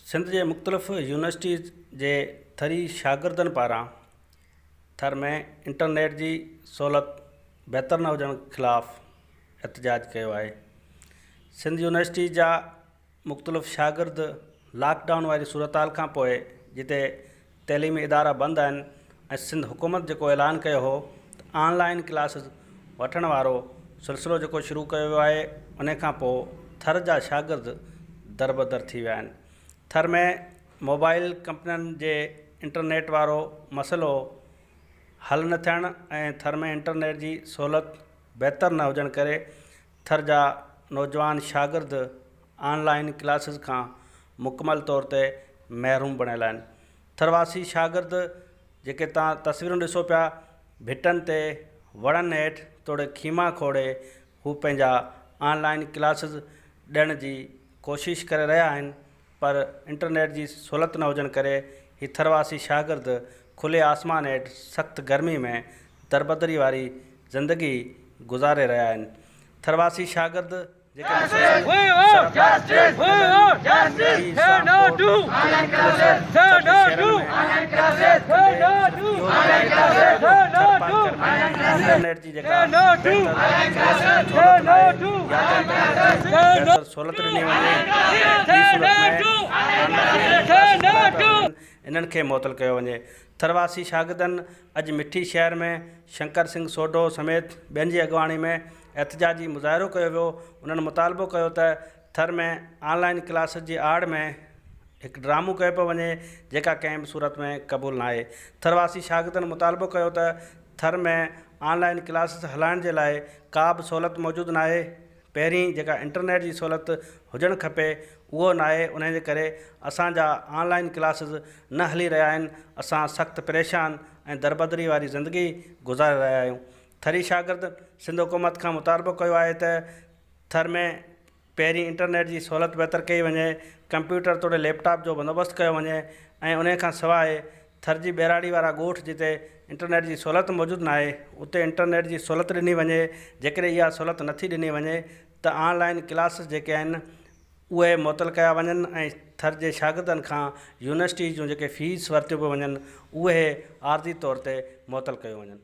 سنڌ جي مختلف يونيورسٽيز جي ٿري شاگردن پاران ٿر ۾ انٽرنيٽ جي سهولت بهتر نه هجڻ خلاف احتجاج ڪيو آهي سنڌ يونيورسٽي جا مختلف شاگرد لاڪ ڊائون واري صورتحال کان پوء جتي تعليمي ادارا بند آهن ۽ سنڌ حڪومت جيڪو اعلان ڪيو هو ته آن لائن ڪلاسز وٺڻ وارو سلسلو جيڪو شروع ڪيو ويو آهي ان کان پوء ٿر جا شاگرد دربدر ٿي ويا آهن ٿر ۾ موبائل ڪمپنين جي انٽرنيٽ وارو مسئلو حل نه ٿيڻ ۽ ٿر ۾ انٽرنيٽ جي سهولت بهتر نه هجڻ ڪري ٿر جا نوجوان شاگرد آن لائن ڪلاسز کان مڪمل طور تي محروم بڻيل آهن. ٿر واسي شاگرد جيڪي توهان تصويرون ڏسو پيا ڀٽن تي وڻن هيٺ توڙي خيما کوڙي هو پنهنجا آن لائن ڪلاسز ڏيڻ جي ڪوشش ڪري رهيا آهن پر انٽرنيٽ جي سھولت نه هجڻ ڪري هي ٿرواسي شاگرد کلي آسمان هيٺ سخت گرمي ۾ دربدري واري زندگي گذاري رهيا آهن. ٿرواسي شاگرد جيڪي مسلسل سراپا مٺي، اسلام ڪوٽ توڙي مختلف ٿر جي شهرن ۾ احتجاج ڪندي صرف اهو مطالبو ڪيو ته ٿرپارڪر ۾ انٽرنيٽ جي جيڪا بهتر سهولت ناهي يا ته انٽرنيٽ جي بهتر سهولت ڏني وڃي ٻي صورت ۾ آن لائين جيڪي ڪلاسز هلايا پيا وڃن انهن کي معطل ڪيو وڃي. ٿرواسي شاگردن اڄ مٺي شهر ۾ شنڪر سنگهه سوڍو سميت ٻين جي اڳواڻي ۾ احتجاجي مظاهرو ڪيو ويو انهن مطالبو ڪيو ته ٿر ۾ آن لائين ڪلاسز جي آڙ ۾ هڪ ڊرامو ڪيو پيو وڃي جيڪا ڪنهن به صورت ۾ قبول ناهي ٿرواسي شاگردن مطالبو ڪيو ته ٿر ۾ آن لائين ڪلاسز هلائڻ جي لاء ڪا به سهولت موجود ناهي پهرين جيڪا انٽرنيٽ جي سهولت هجڻ کپي اهو ناهي انهي جي ڪري اسان جا آن لائين ڪلاسز نه هلي رهيا آهن اسان سخت پريشان ۽ دربدري واري زندگي گذاري رهيا آهيون ٿري شاگرد سنڌ حڪومت کان مطالبو ڪيو آهي ته ٿر ۾ پهرين انٽرنيٽ جي سهولت بهتر ڪئي وڃي ڪمپيوٽر توڙي ليپ ٽاپ جو بندوبست ڪيو وڃي ۽ انهي کان سواء ٿر جي ٻهراڙي وارا ڳوٺ جتي انٽرنيٽ جي سهولت موجود ناهي اتي انٽرنيٽ جي سهولت ڏني وڃي جيڪڏهن اها سهولت نٿي ڏني وڃي ته آن لائين ڪلاسز جيڪي آهن اهي معطل ڪيا وڃن ۽ ٿر جي شاگردن کان يونيورسٽي جون جيڪي فيس ورتيون پيون وڃن اهي عارضي طور تي معطل ڪيون وڃن.